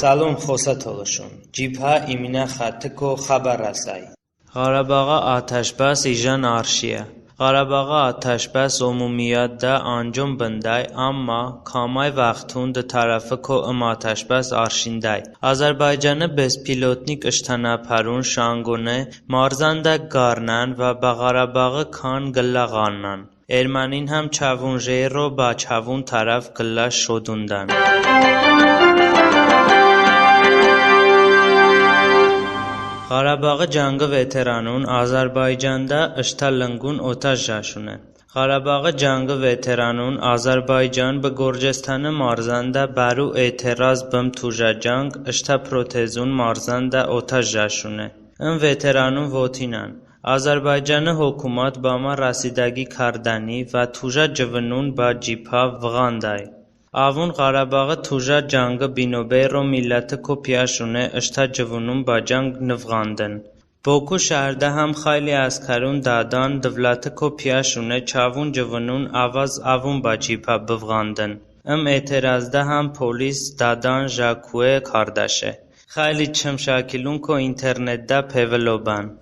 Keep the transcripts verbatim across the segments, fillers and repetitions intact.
Səlom xosə tolışon. Cibhə iminə xətiku xəbər rəsəy. Ğarabaği ataşbəs ijən arşiyə. Ğarabaği ataşbəs umumiyyətədə əncom bındəy, əmma kamə vaxtun dı tərəfiku ım ataşbəs arşindəy. Azərbaycani bezpilotnik ıştə nəpərun şanqone marzədə qarnən və bə Ğarabaği kan qıllə ğannən. Ermənin həm çəvun jeyro bə çəvun tərəf qıllə şodundən. Ğarabaği cəngi veteranun Azərbaycanədə ıştə lınqun otəş jəşune. Ğarabaği cəngi veteranun Azərbaycan bı Qorcəstani marzədə bəro eteraz bım tujə cəng ıştə protezun marzədə otəş jəşune. In veteranun votinən: Azərbaycani hokumət bəmə rəsidəgi kardəni və tujə cıvınun bə cibhə vığandəy. Əvun Ğarabaği tujə cəngi binobeyro millətiku piyəşune ıştə cıvınun bə cəng nıvığandın. Boku şəhrədə həm xəyli əskərun dədən, dıvlətiku piyəşune çəvun cıvınun əvəz əvun bə cibhə bıvığandın. Im eterazədə həm polis dədən jə kuye kardəşe. Xəyli çım şəkilunku internetədə pevılo bən.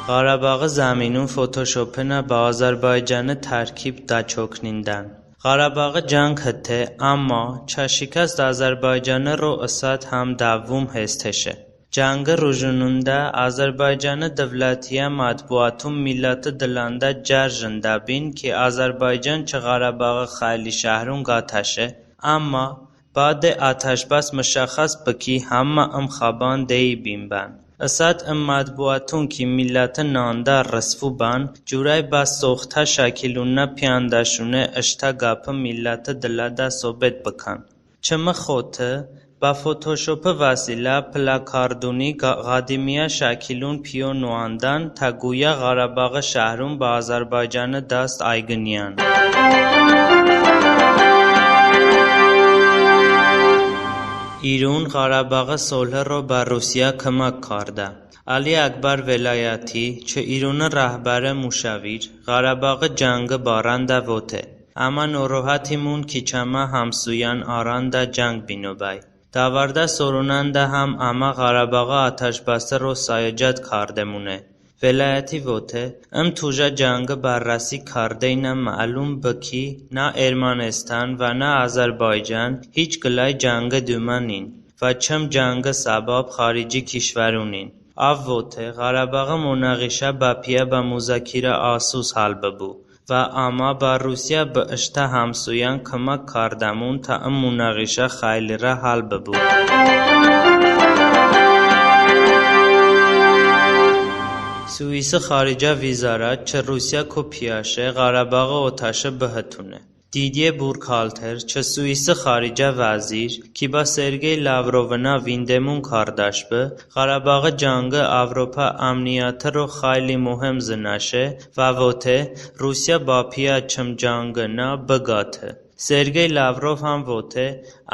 Ğarabaği zəminun fotoşopinə bə Azərbaycani tərkib dəçoknindən. Ğarabaği cəng hıte, əmma çə şikəst Azərbaycaniro ısət həm dəvum hesteşe. Cəngi rujunədə Azərbaycani dıvlətiyə mətbuatun milləti dılədə cər jəndə bin ki, Azərbaycan çı Ğarabaği xəyli şəhrun qətəşe, əmma bəde ataşbəs mışəxxəs bı ki, həmmə ım xəbən deyi bin bən. Isət ım mətbuatun ki, milləti nəndə rısvu bən, curəy bə soxtə şəkilunə piyəndəşune ıştə qəpi milləti dılədə sohbet bıkən. Çımı xoto bə fotoşopi vəsilə plakarduni ğədimiyə şəkilun piyo noəndən tə quya Ğarabaği şəhrun bə Azərbaycani dast ayqıniyən. İrun Ğarabaği solhiro bə Rusiyə kımək kardə. Əli Əkbər Vəlayəti, çı İruni rəhbəri muşavir, Ğarabaği cəngi barədə vote: Əmə norohətimun ki, çəmə həmsuyən arədə cəng bino bəy. Dəvardə sorunədə həm əmə Ğarabaği ataşbəsiro səy-cəhd kardemune. Vəlayəti vote: Im tujə cəngi bərrəsi kardeynə məlum bı ki, nə Ermənıstan və nə Azərbaycan hiç qıləy cəngi dumə nin və çım cəngi səbəb xarici kişvərunin. Əv vote: Ğarabaği munağişə bəpiyə bə muzakirə əsos həl bıbu və əmə bə Rusiyə bı ıştə həmsuyən kımək kardəmun tə ım munağişə xəyli rə həl bıbu. Suisi xaricə vizarət çı Rusiyəku piyəşe Ğarabaği otəşi bıhıtune. Didiye Burkhalter, çı Suisi xaricə vəzir, ki bə Sergey Lavrovınə vindemun kardəş bı, Ğarabaği cəngi Avropə əmniyətiro xəyli muhim zınəşe və vote: Rusiyə bəpiyə çım cəngi nə bıqəti. Sergey Lavrov həm vote: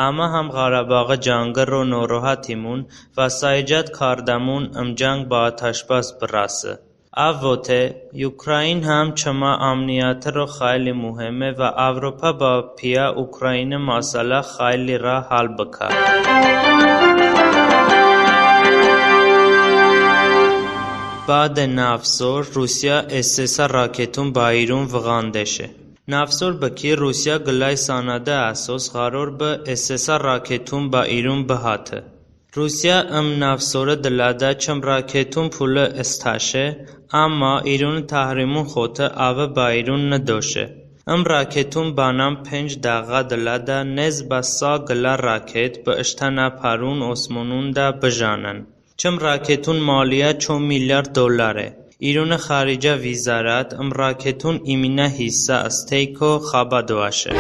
Əmə həm Ğarabaği cəngiro norohətimun və səy-cəhd kardəmun ım cəng bə ataşbəs bırəsi. Əv vote: Ukrayn həm çımə əmniyətiro xəyli muhime və Avropə bəpiyə Ukrayni məsələ xəyli rə həl bıkə. Bəde nəvsor Rusiyə S S R raketun bə İrun vığandəşe. Nəvsor bı ki, Rusiyə qıləy sənədi əsos ğəror bı S S R raketun bə İrun bıhəti. Rusiyə ım nəvsori dılədə çım raketun puli ıstəşe, əmma İruni təhrimun xoto əvi bə İrun nıdoşe. Im raketun bənəm penc dəğə dılədə nez bə sa qılə raket bı ıştə nəpərun osmonədə bıjənən. Çım raketun maliyə ço milyard dollare. İruni xaricə vizarət ım raketun iminə hissə ısteyku xəbə doəşe.